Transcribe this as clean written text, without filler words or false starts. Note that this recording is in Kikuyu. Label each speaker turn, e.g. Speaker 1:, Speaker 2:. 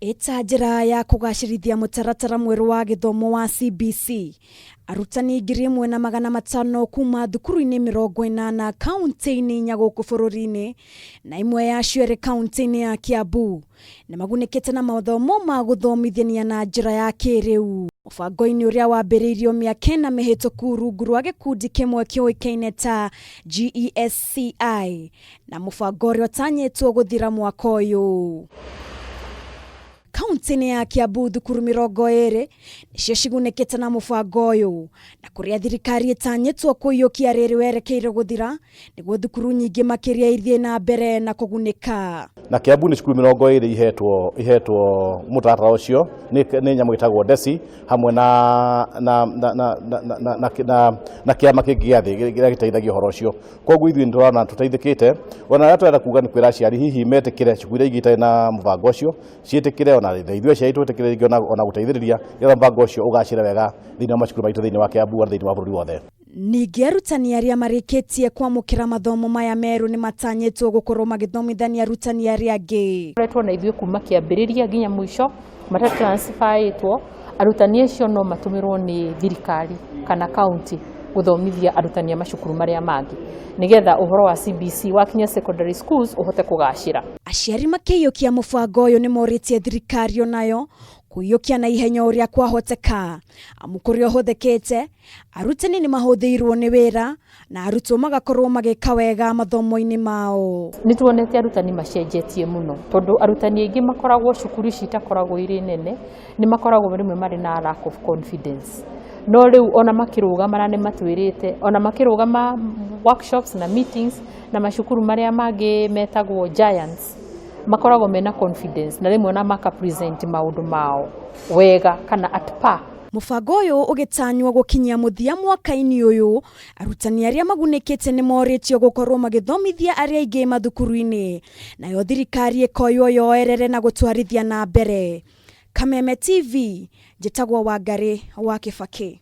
Speaker 1: Ĩta njĩra ya kũgacĩrithia mũtaratara mwerũ wa gĩthomo wa CBC, arutani 1500 kuma thukuru-inĩ 80 kaunti-inĩ 4 gũkũ bũrũri-inĩ, na ĩmwe yacio ĩrĩ kaunti-inĩ ya Kiambu, nĩ magunĩkĩte na mathomo ma gũthomithania na njĩra ya kĩrĩu. Mũbango-inĩ ũrĩa wambĩrĩirio mĩaka 4 mĩhĩtũku rungu rwa gĩkundi kĩmwe kĩũĩkaine ta GESCI, na mũbango ũrĩa ũtanyĩtwo gũthira mwaka ũyũ. Kaunti-inĩ ya Kiambu, thukuru 20 nĩcio cigunĩkĩte na mũbango ũyũ, na kũrĩa thirikari ĩtanyĩtwo kũiyũkia rĩrĩ werekeire gũthira nĩguo thukuru nyingĩ makĩria ithiĩ na mbere na kũgunĩka.
Speaker 2: Na Kiambu nĩ cukuru 20 ihetwo mũtaratara ũcio nĩ nyamũ ĩtagwo DESI hamwe na kĩama kĩngĩ gĩa thĩ kĩrĩa gĩteithagia ũhoro ũcio. Koguo ithuĩ nĩ tũrona tũteithĩkĩte. Ona arĩa tũrenda kuga nĩ kwĩra aciari hihi metĩkĩre cukuru iria ingĩ itarĩ na mũbango ũcio ciĩtĩkĩre, ona ithuĩ aciari twĩtĩkĩre rĩngĩ ona gũteithĩrĩria nĩgetha mũbango ũcio ũgacĩre wega thĩinĩ wa macukuru maitũ thĩinĩ wa Kiambu na thĩinĩ wa bũrũri wothe.
Speaker 1: Ningĩ arutani arĩa marĩkĩtie kwamũkĩra mathomo maya merũ nĩ matanyĩtwo gũkorwo magĩthomithania arutani arĩa angĩ.
Speaker 3: Koretwo na ithuĩ kuma kĩambĩrĩria nginya mũico matatransferĩtwo. Arutani acio no matũmĩrwo nĩ thirikari kana kaunti gũthomithia arutani a macukuru marĩa mangĩ nĩgetha ũhoro wa CBC wakinya secondary schools ũhote kũgacĩra.
Speaker 1: Aciari makĩiyũkia mũbango ũyũ nĩ morĩtie thirikari onayo kũiyũkia na ihenya ũrĩa kwahoteka, amu kũrĩa ũhũthĩkĩte arutani nĩ mahũthĩirwo nĩ wĩra na arutwo magakorwo magĩka wega mathomo-inĩ mao.
Speaker 3: Nĩ tuonete arutani macenjetie mũno, tondũ arutani aingĩ makoragwo cukuru ici itakoragwo irĩ nene, nĩ makoragwo rĩmwe marĩ na lack of confidence, no rĩu ona makĩrũgama, na nĩ matwĩrĩte ona makĩrũgama workshops na meetings na macukuru marĩa mangĩ metagwo giants, makoragwo mena confidence na rĩmwe ona maka present maũndũ mao wega kana at par.
Speaker 1: Mũbango ũyũ ũgĩtanywo gũkinyia mũthia mwaka-inĩ ũyũ, arutani arĩa magunĩkĩte nĩ morĩtio gũkorwo magĩthomithia arĩa aingĩ mathukuru-inĩ, nayo thirikari ĩkoywo yoerere na gũtwarithia na mbere. Kameme TV, njĩtagwo Wangarĩ wa Kĩbakĩ.